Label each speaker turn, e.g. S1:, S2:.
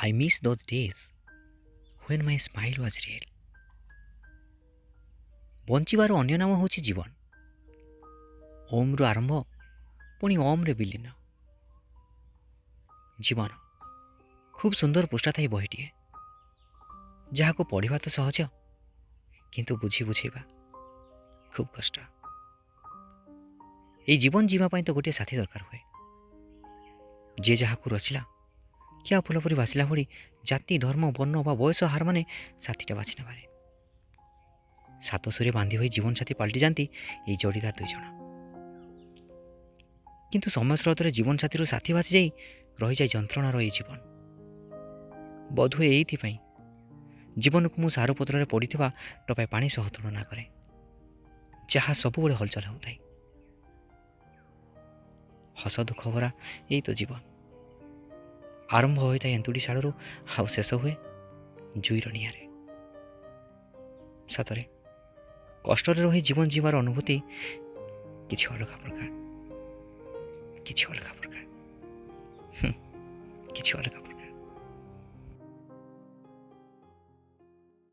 S1: I miss those days when my smile was real. ବଞ୍ଚିବାର ଅନ୍ୟ ନାମ ହେଉଛି ଜୀବନ। ଓମ୍ରୁ ଆରମ୍ଭ, ପୁଣି ଓମ୍ରେ ବିଲୀନ ଜୀବନ। ଖୁବ୍ ସୁନ୍ଦର ପୃଷ୍ଠା ଥାଇ ବହିଟିଏ, ଯାହାକୁ ପଢ଼ିବା ତ ସହଜ, କିନ୍ତୁ ବୁଝି ବୁଝେଇବା ଖୁବ୍ କଷ୍ଟ। ଏଇ ଜୀବନ ଯିବା ପାଇଁ ତ ଗୋଟିଏ ସାଥୀ ଦରକାର ହୁଏ, ଯିଏ ଯାହାକୁ ରସିଲା କିଆ ଫୁଲ ପରି ବାସିଲା ଭଳି ଜାତି, ଧର୍ମ, ବର୍ଣ୍ଣ ବା ବୟସ ହାର ମାନେ ସାଥୀଟା ବାଛି ନେବାରେ ସାତ ସୁରେ ବାନ୍ଧି ହୋଇ ଜୀବନସାଥୀ ପାଲଟି ଯାଆନ୍ତି ଏଇ ଯୋଡ଼ିଦାର ଦୁଇଜଣ। କିନ୍ତୁ ସମୟ ସ୍ରୋତରେ ଜୀବନସାଥୀରୁ ସାଥୀ ଭାସିଯାଇ ରହିଯାଏ ଯନ୍ତ୍ରଣାର ଏଇ ଜୀବନ। ବୋଧହୁଏ ଏଇଥିପାଇଁ ଜୀବନକୁ ମୁଁ ସାରୁପତ୍ରରେ ପଡ଼ିଥିବା ଟୋପାଏ ପାଣି ସହ ତୁଳନା କରେ, ଯାହା ସବୁବେଳେ ହଲଚଲ ହେଉଥାଏ। ହସ ଦୁଃଖ ଭରା ଏଇ ତ ଜୀବନ। ଆରମ୍ଭ ହୋଇଥାଏ ଏନ୍ତୁଡ଼ି ଶାଳରୁ ଆଉ ଶେଷ ହୁଏ ଜୁଇର ନିଆଁରେ। ସତରେ କଷ୍ଟରେ ରହି ଜୀବନ ଜୀବାର ଅନୁଭୂତି କିଛି ଅଲଗା ପ୍ରକାର, କିଛି ଅଲଗା ପ୍ରକାର, କିଛି ଅଲଗା ପ୍ରକାର।